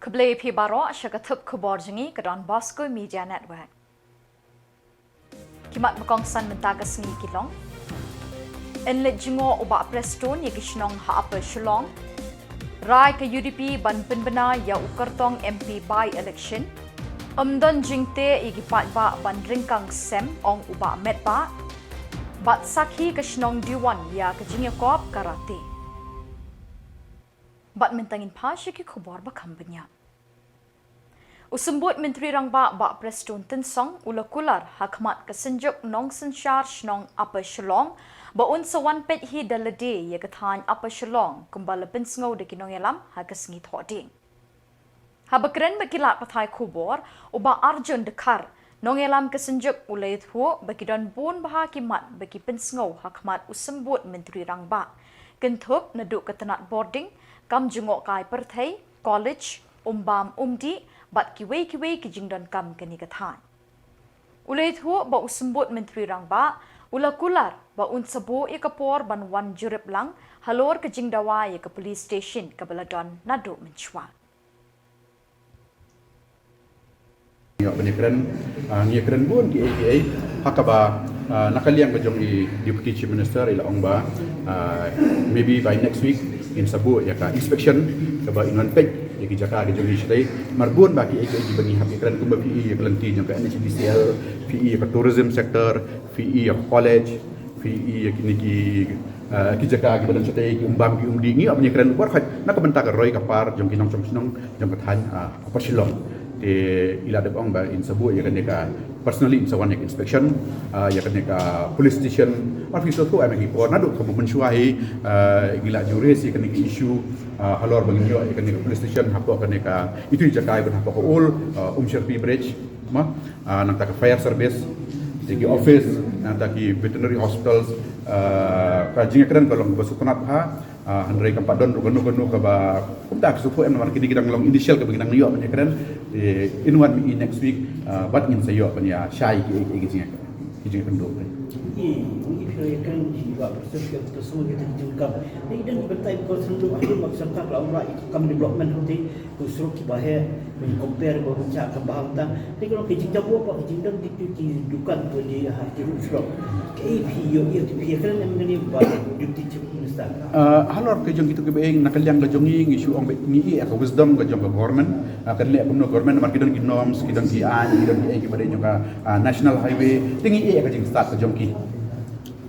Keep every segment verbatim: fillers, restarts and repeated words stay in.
Khublei phi baroh sha ka thup khubor jong ngi ka Don Bosco Media Network. Ki mat ba kongsan mynta ka sngi ki long: Yn leit jngoh u Bah Prestone ïa ki shnong ha Upper Shillong. Rai ka U D P ban pynbna ïa u kyrtong M P by-election. Ym don jingteh ïa ki paidbah ban ryngkang sem, ong u Bah Metbah. Bad sakhi ka shnong Diwan ïa ka jingïakop karate. Bad mynta ngin phai sha ki khubor ba kham bniah. U Symbud Myntri Rangbah Bah Prestone Tynsong u la kular ha khmat ka Synjuk Nongsynshar Shnong Upper Shillong ba un sa wan peit hi da lade ïa ka thaiñ Upper Shillong kumba la pynsngew da ki nongïalam ha ka sngi Thohdieng. Haba kren bad ki lad pathai khubor, u Bah Arjun Dkhar, nongïalam ka Synjuk, u la ïathuh ba ki don bun bha ki mat ba ki pynsngew ha khmat u Symbud Myntri Rangbah, kynthup naduh ka tnat boarding, kam jngohkai pyrthei, college, um bam um dih bad kiwei kiwei ki jingdonkam kane ka thaiñ. U la ïathuh ba u Symbud Myntri Rangbah u la kular ba un sa buh ïa ka por ban wan jurip lang halor ka jingdawa ïa ka police station kaba la don naduh mynshuwa. Ngi ïoh ban ïakren, ah, ngi ïakren bun kiei kiei ha kaba, ah, na ka liang ka jong i Deputy Chief Minister i la ong ba, ah, maybe by next week in sa buh ïa ka inspection kaba in wan peit ïa ki jaka ki jong ngi shatei. Mar bun ba kiei kiei kiba ngi hap ïakren kumba phi i ïa ka lynti jong ka N H D C L, phi i ïa ka tourism sector, phi i ïa ka college, phi i ïa kine ki, ah, ki jaka kiba don shatei, ki um bam ki um dih, ngi ïoh ban ïakren bun khoit na ka bynta ka roi ka par jong ki nongshong shnong jong ka thaiñ, ah, Upper Shillong. Te i la dep ong ba in sa buh ïa kane ka, personally in sa wan ïa ka inspection, ah, ïa kane ka police station. Mar phi sngewthuh em, ki por naduh kaba mynshuwa hi, ah, ngi la ju raise ïa kane ka issue, ah, halor ba ngin ïoh ïa kane ka police station hapoh kane ka, itu i jaka iba hapoh ka old, ah, Umshyrpi Bridge, ma, ah, nangta ka fire service, te ki office, nangta ki veterinary hospitals, ah, ka jingïakren ka long kaba sngewtynnat bha. Ah, hynrei kam pat don ruh kano kano kaba, kumta ki sngewthuh em, namar kine ki dang long initial kaba ngi dang ïoh ban ïakren. Eh, in wan mih next week, ah, bad ngin sa ïoh ban ïa shai ki, ki, ki jingïakren, ki jingïakren. Ïa, ïa, phi ïakren ïa ki ba persepsi ka song ka jingkam. Ïa, dang batai ko senduk aku mak sangka ka ura ïa ka kam development hangtei. Ko surok kiba heh, when compare ba bynta ka ba hangta. Te ka long ka jingjaboh ba ka jingdon ki, ki dukan ko di ha ki ruh surok. Kaei phi ïoh, ïa phi ïakren em kane ba Deputy Chief Minister? Ah, halor ka jong kitu kiba ïeng na ka liang ka jong ngi, ngi shu ong ba ngi ïeh ka wisdom ka jong ka government. Ah, kan leh kumno government, namar ki don ki norms, ki don ki aiñ, ki don kiei kiba dei jong ka, ah, national highway. Te ngi ïeh ka jingstad ka jong ki.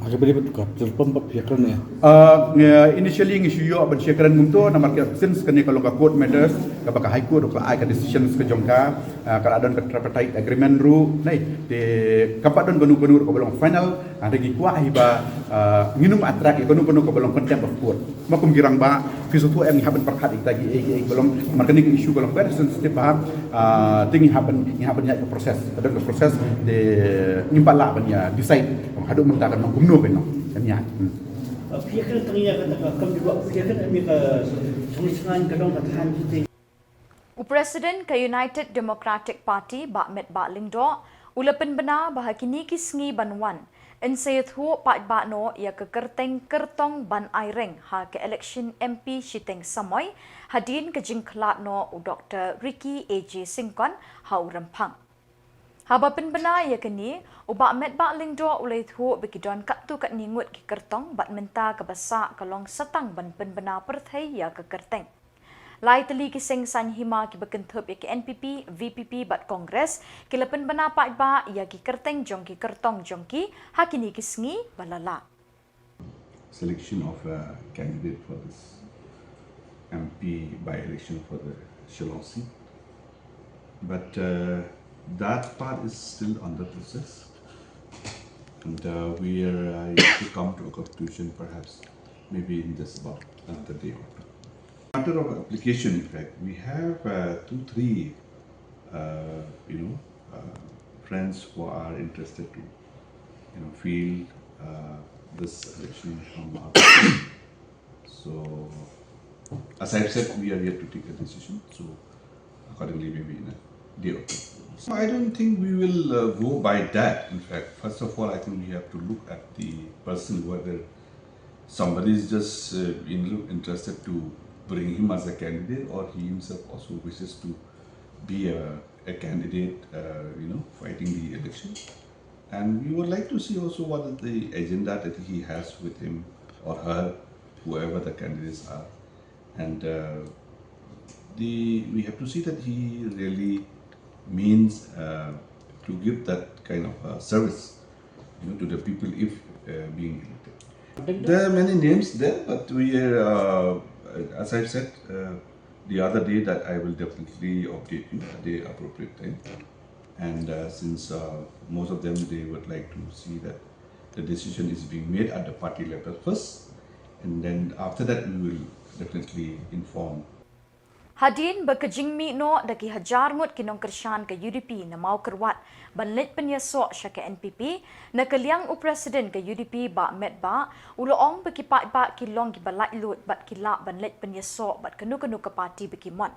Haba dei ba tu ka petrol pump ba phi ïakren ne? Ah, ngi, initially ngi shu ïoh ban shu ïakren kumto, namar ka since kane ka long ka court matters, kaba ka High Court ruh ka la ai ka decisions ka jong ka, ah, ka la don ka tripartite agreement ruh, nai, te kam pat don kano kano ruh kaba long final, ah, te ngi kwah hi ba, ah, ngin ym attract ïa kano kano kaba long contempt of court. Ma kum ki rangbah, phi sngewthuh em, ngi hap ban pyrkhat ïa kita kiei kiei kiba long, namar kane ka issue ka long very sensitive bha, ah, te ngi hap ban, ngi hap ban ïaid ka process, ka don ka process, te ngim pat lah ban ïa decide haduh mynta kan long kumno kan long, kan ïaid. Hmm. Phi ïakren tang ïa kata ka kam jubab, phi ïakren em ïa ka shong shngaiñ ka dong ka thaiñ shatei. U President ka United Democratic Party, Bah Metbah Lyngdoh, u la pynbna ba ha kine ki sngi ban wan, yn sa ïathuh paidbah noh ïa ka kyrteng kyrtong ban ai reng ha ka election M P shiteng samoi, hadien ka jingkhlad noh u Doktor Ricky A J Syngkon ha u Rymphang. Haba pynbna ïa kane, u Bah Metbah Lyngdoh u la ïathuh ba ki don katto katne ngut ki kyrtong bad mynta kaba sah ka long sa tang ban pynbna pyrthei ïa ka kyrteng. Lai tylli ki seng saiñ hima kiba kynthup ïa ki N P P, V P P bad Congress, ki la pynbna paidbah ïa ki kyrteng jong ki kyrtong jong ki ha kine ki sngi ba la lah. Selection of a candidate for this M P by-election for the Shillong seat. But, uh, that part is still under process. And, uh, we are, uh, yet to come to a conclusion, perhaps, maybe in just about another day or two. Matter of application, in fact, we have, uh, two, three, uh, you know, uh, friends who are interested to, you know, field, uh, this election from our party. So, as I've said, we are yet to take a decision. So, accordingly, maybe in a day or two. So I don't think we will, uh, go by that. In fact, first of all, I think we have to look at the person, whether somebody is just, uh, in-, interested to bring him as a candidate, or he himself also wishes to be a, a candidate, uh, you know, fighting the election. And we would like to see also what is the agenda that he has with him or her, whoever the candidates are. And uh, the we have to see that he really means uh, to give that kind of uh, service, you know, to the people if uh, being elected. There are many names there, but we are, uh, as I said uh, the other day, that I will definitely update you at the appropriate time. And uh, since uh, most of them, they would like to see that the decision is being made at the party level first, and then after that, we will definitely inform. Hadien ba ka jingmih noh da ki hajar ngut ki nongkyrshan ka U D P na Mawkyrwat ban leit pynïasoh sha ka N P P, na ka liang u President ka U D P Bah Metbah u la ong ba ki paidbah ki long kiba laitluid bad ki lah ban leit pynïasoh bad kano kano ka party ba ki mon.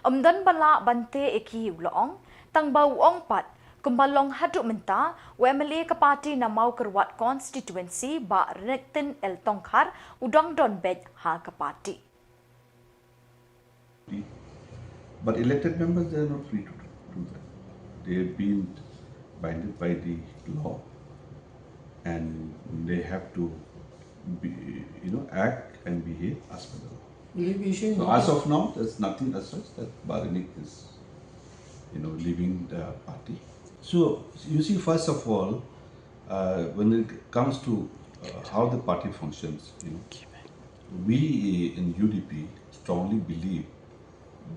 Ym don ba lah ban teh ïa ki, u la ong, tang ba u ong pat, kumba long haduh mynta, u M L A ka party na Mawkyrwat Constituency Bah Rnektin L Tongkhar u dang don beit ha ka party. But elected members, they are not free to do that. They have been binded by the law, and they have to be, you know, act and behave as per the law. Will you be issuing So as of now, there's nothing as such that Bah Rnick is, you know, leaving the party. So you see, first of all, uh, when it comes to uh, how the party functions, you know, we in U D P strongly believe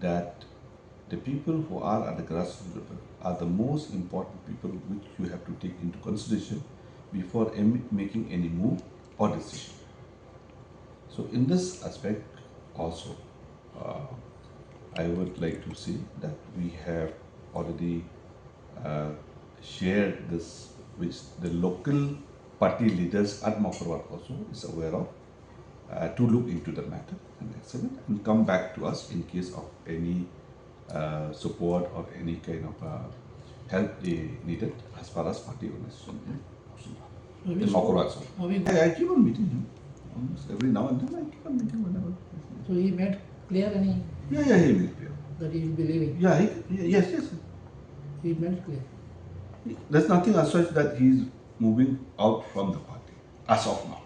that the people who are at the grassroots level are the most important people which you have to take into consideration before em- making any move or decision. So in this aspect also, uh, I would like to say that we have already uh, shared this, which the local party leaders at Mawkyrwat also is aware of, uh, to look into the matter and examine and come back to us in case of any uh, support or any kind of uh, help they needed as far as party organization in, in Mawkyrwat. So, Are we I, I keep on meeting him almost every now and then. I keep on meeting whenever. So he made clear any Yeah, yeah, he made clear. that he will be leaving. Yeah, he, he- yes, yes. He made clear. There's nothing as such that he's moving out from the party as of now.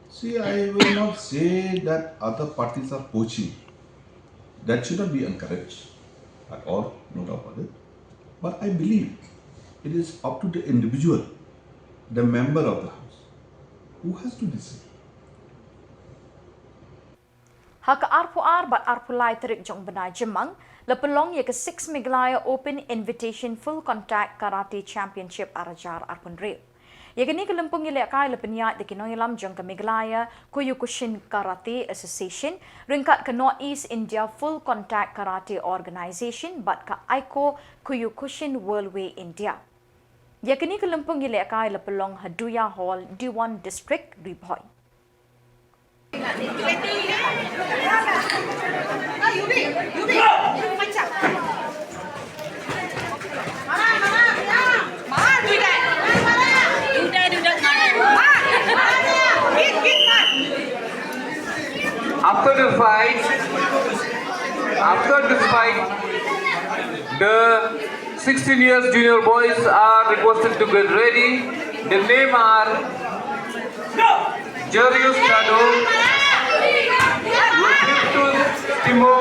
See, I will not say that other parties are poaching. That should not be encouraged at all, no doubt about it. But I believe it is up to the individual, the member of the house, who has to decide. Ha ka arphew ar bad arphew lai tarik jong u bnai Jymmang, la pynlong ïa ka Six Meghalaya Open Invitation Full Contact Karate Championship ar hajar arphew hynriew. Ïa kane ka lympung ïalehkai la pynïaid da ki nongïalam jong ka Meghalaya Kyokushin Karate Association, ryngkat ka North East India Full Contact Karate Organisation bad ka Aiko Kyokushin Worldway India. Ïa kane ka lympung ïalehkai la pynlong ha Duya Hall, Dewan District, Ri Bhoi. After the fight, after this fight, the sixteen years junior boys are requested to get ready. The name are Jarius Tado, Latiftus Timo,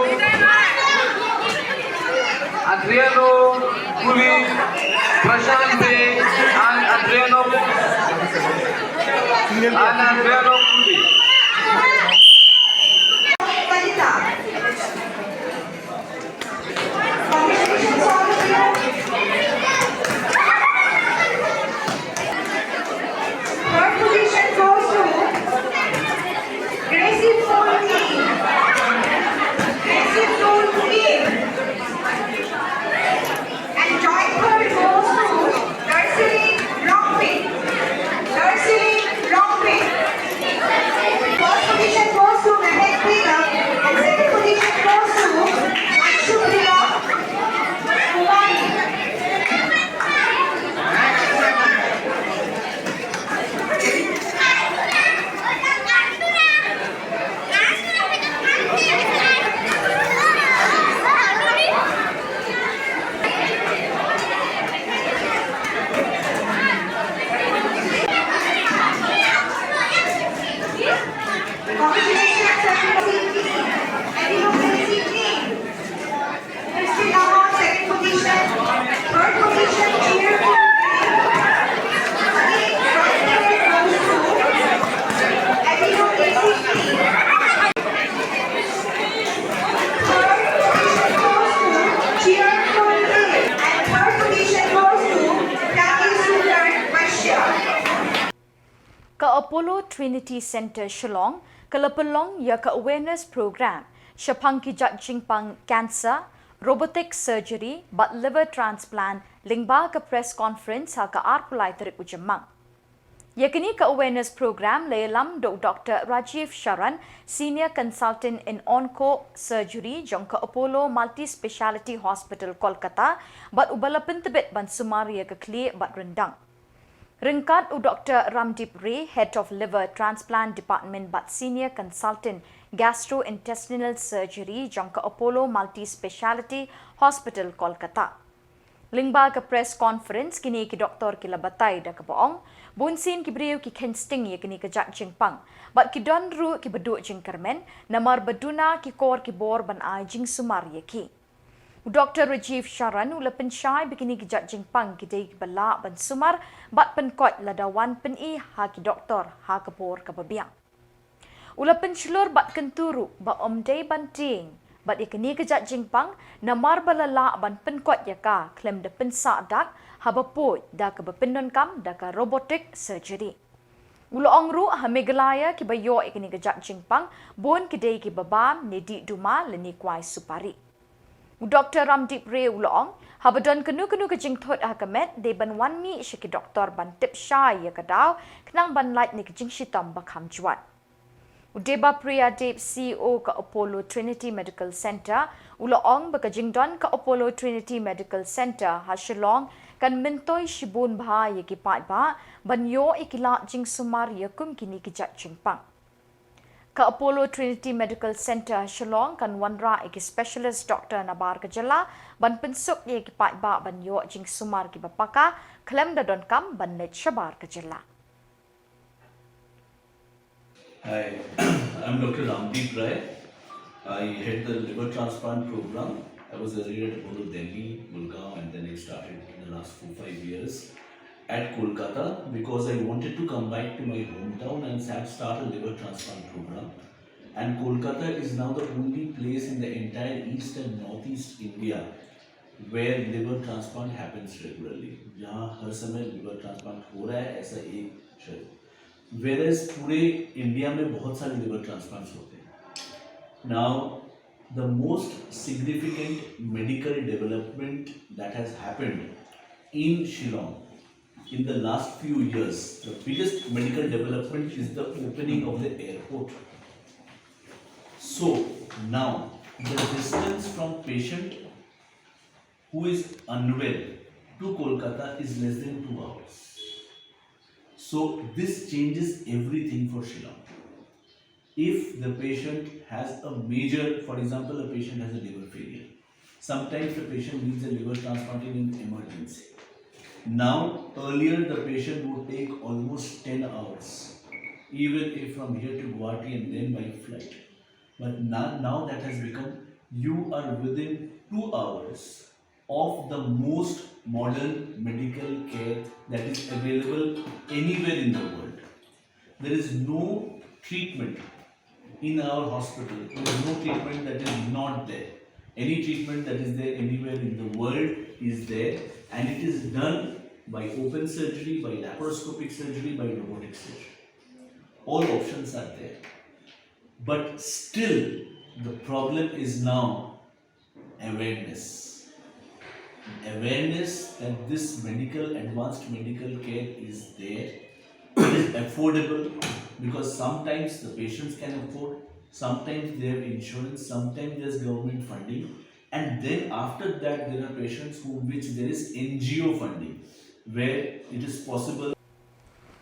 Adriano Kuli, Prashant Bey, and Adriano and Adriano Kuli. Third position goes to Gracie Paul King. Gracie Paul King. And joint third goes to Darcely Rongpiah. Darcely Rongpiah. Community Centre Shillong ka la pynlong ïa ka awareness program shaphang ki jait jingpang cancer, robotic surgery bad liver transplant lyngba ka press conference ha ka arphew lai tarik u Jymmang. Ïa kane ka awareness program la ïalam da u Doctor Rajiv Sharan, Senior Consultant in Onco Surgery jong ka Apollo Multispeciality Hospital Kolkata, bad uba la pyntbit ban sumar ïa ka khlieh bad ryndang. Ryngkat u Doctor Ramdeep Ray, Head of Liver Transplant Department bad Senior Consultant Gastrointestinal Surgery jong ka Apollo Multispeciality Hospital Kolkata. Lyngba ka press conference kine ki doktor ki la batai da kaba ong, bunsien ki briew ki kheiñ sting ïa kine ki jait jingpang bad ki don ruh kiba duh jingkyrmen namar ba duna ki kor ki bor ban ai jingsumar ïa ki. U Doctor Rajiv Sharan u la pynshai ba kine ki jait jingpang ki dei kiba lah ban sumar bad pynkoit lada wan pyni ha ki doktor ha ka por kaba biang. U la pynshlur bad kyntu ruh ba ym dei ban tieng bad ïa kane ka jait jingpang namar ba la lah ban pynkoit ïa ka khlem da pynsah dak haba poi da kaba pyndonkam da ka robotic surgery. U la ong ruh ha Meghalaya kiba ïoh ïa kane ka jait jingpang bun ki dei kiba bam ne dih duma lane kwai supari. U Doctor Ramdeep Ray u la ong, haba don kano kano ka jingthut ha ka met dei ban wan mih sha ki doktor ban tip shai ïa ka daw khnang ban lait na ka jingshitom ba kham jwat. U Debapriya Deb, C E O ka Apollo Trinity Medical Centre, u la ong ba ka jingdon ka Apollo Trinity Medical Centre ha Shillong kan myntoi shibun bha ïa ki paidbah ban ïoh ïa ki lad jingsumar ïa kum kine ki jait jingpang. Ka Apollo Trinity Medical Centre Shillong kan wanrah ïa ki specialist doctor nabar ka jylla ban pynsuk ïa ki paidbah ban ïoh jingsumar kiba paka khlem da donkam ban leit shabar ka jylla. Hi, I'm Doctor Ramdeep Rai. I head the liver transplant program. I was earlier at Apollo Delhi, Gurgaon, and then I started in the last four, five years at Kolkata because I wanted to come back to my hometown and sa- start a liver transplant program. And Kolkata is now the only place in the entire East and Northeast India where liver transplant happens regularly. जहाँ हर समय liver transplant हो रहा है ऐसा एक शहर. Whereas पूरे इंडिया में बहुत सारे liver transplants होते हैं. Now, the most significant medical development that has happened in Shillong in the last few years, the biggest medical development is the opening of the airport. So now, the distance from patient who is unwell to Kolkata is less than two hours. So this changes everything for Shillong. If the patient has a major, for example, a patient has a liver failure, sometimes the patient needs a liver transplant in emergency. Now, earlier the patient would take almost ten hours, even if from here to Guwahati and then by flight. But now, now that has become, you are within two hours of the most modern medical care that is available anywhere in the world. There is no treatment in our hospital, there is no treatment that is not there. Any treatment that is there anywhere in the world is there, and it is done by open surgery, by laparoscopic surgery, by robotic surgery. All options are there. But still, the problem is now awareness. Awareness that this medical, advanced medical care is there, it is affordable, because sometimes the patients can afford, sometimes they have insurance, sometimes there's government funding, and then after that there are patients who, which there is N G O funding, where it is possible.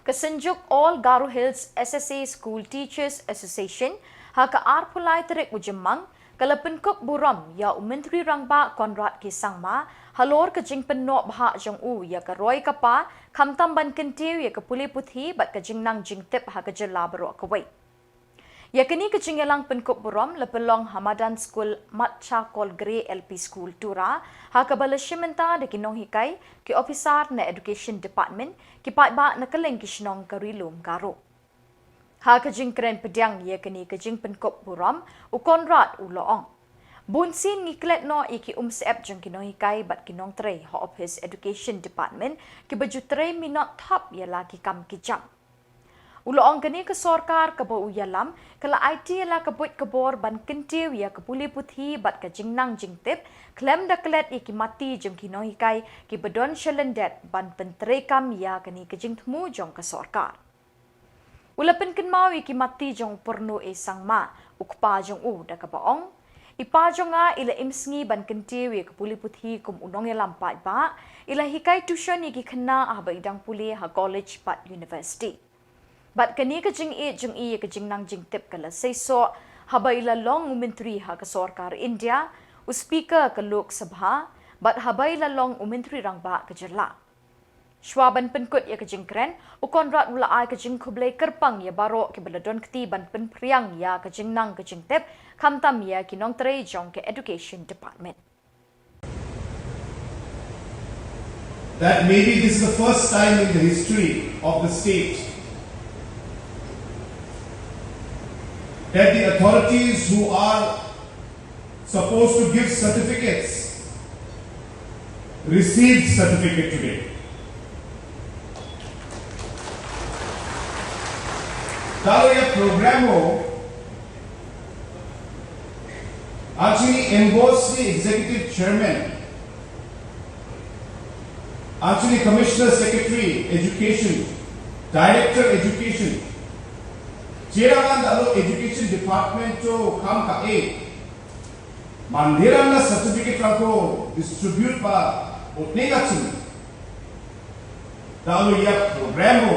Ka Synjuk All Garo Hills S S A School Teachers Association ha ka arphew lai tarik u Jymmang ka la pynkup burom ïa u Myntri Rangbah Conrad K Sangma halor ka jingpynnoh bhah jong u ïa ka roi ka par, khamtam ban kyntiew ïa ka pule puthi bad ka jingnang jingtip ha ka jylla baroh kawei. Ïa kane ka jingïalang pynkup burom la pynlong ha madan skul Matcha Kolgre L P School Tura, ha kaba la shim bynta da ki nonghikai, ki ophisar na Education Department, ki paidbah na kylleng ki shnong ka Ri Lum Garo. Ha ka jingkren pdiang ïa kane ka jingpynkup burom, u Conrad u la ong, bunsien ngi klet noh ïa ki umsyep jong ki nonghikai bad ki nongtrei ha ophis Education Department kiba ju trei minot thap ïa la ki kam ki jam. U la ong kane ka sorkar kaba u ïalam ka la aiti ïa la ka buit ka bor ban kyntiew ïa ka pule puthi bad ka jingnang jingtip khlem da klet ïa ki matti jong ki nonghikai kiba don sha lyndet ban pyntreikam ïa kane ka jingthmu jong ka sorkar. U la pynkynmaw ïa ki matti jong u Purno A Sangma, u kpa jong u, da kaba ong, i pa jong nga i la im sngi ban kyntiew ïa ka pule puthi kum u nongïalam paidbah, i la hikai tuition ïa ki khynnah haba i dang pule ha college bad university. Bad kane ka jingïeit jong i ïa ka jingnang jingtip ka la seisoh haba i la long u myntri ha ka sorkar India, u speaker ka Lok Sabha, bad haba i la long u myntri rangbah ka jylla. Shuwa ban pynkut ïa ka jingkren, u Conrad u la ai ka jingkhublei kyrpang ïa baroh kiba la don kti ban pynphriang ïa ka jingnang ka jingtip, khamtam ïa ki nongtrei jong ka Education Department. That maybe this is the first time in the history of the state that the authorities who are supposed to give certificates received certificate today. Talo ïa program o, actually, Emboss ni executive chairman, actually, commissioner secretary education, director education, chairman talo education department to kam ka e. Mandiran na certificate rangko distribute ba utne ka chim. Talo ïa program o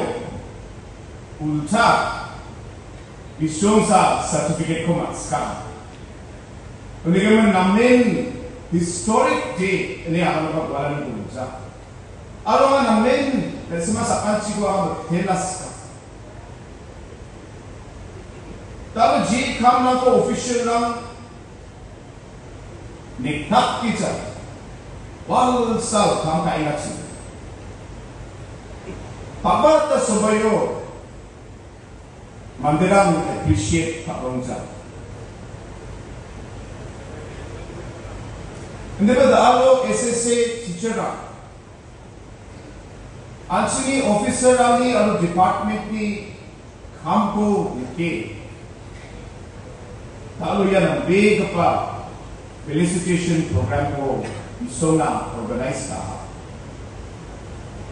ulta bisong sa certificate ko mat skam. Ini ka man namen historic day ini akan ko balan ko ulta. Alo namen lesma sa panchi ko akan telas ka. Talo ji kam lang ko official lang Nikhat kita wal sal kam ka ingat si. Papa ta sobayo mandiran appreciate ka rongja. Hindi ba da alo S S A teacher ra. Actually, officer ani alo department ni kam ko yake. Talo ïa nang be kapa felicitation program ko isona organize ka.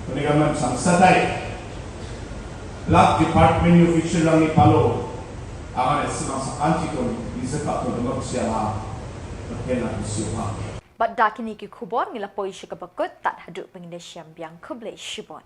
Kone ka man sang satai. Blood department ni official lang ni palo. Angan esi mang sa anti ko ni bisa ka ko dama kusiama. Perkena kusiama. Bad da kine ki khubor ngi la poi sha kaba kut tad haduh ba ngin ïashem biang, khublei shibun.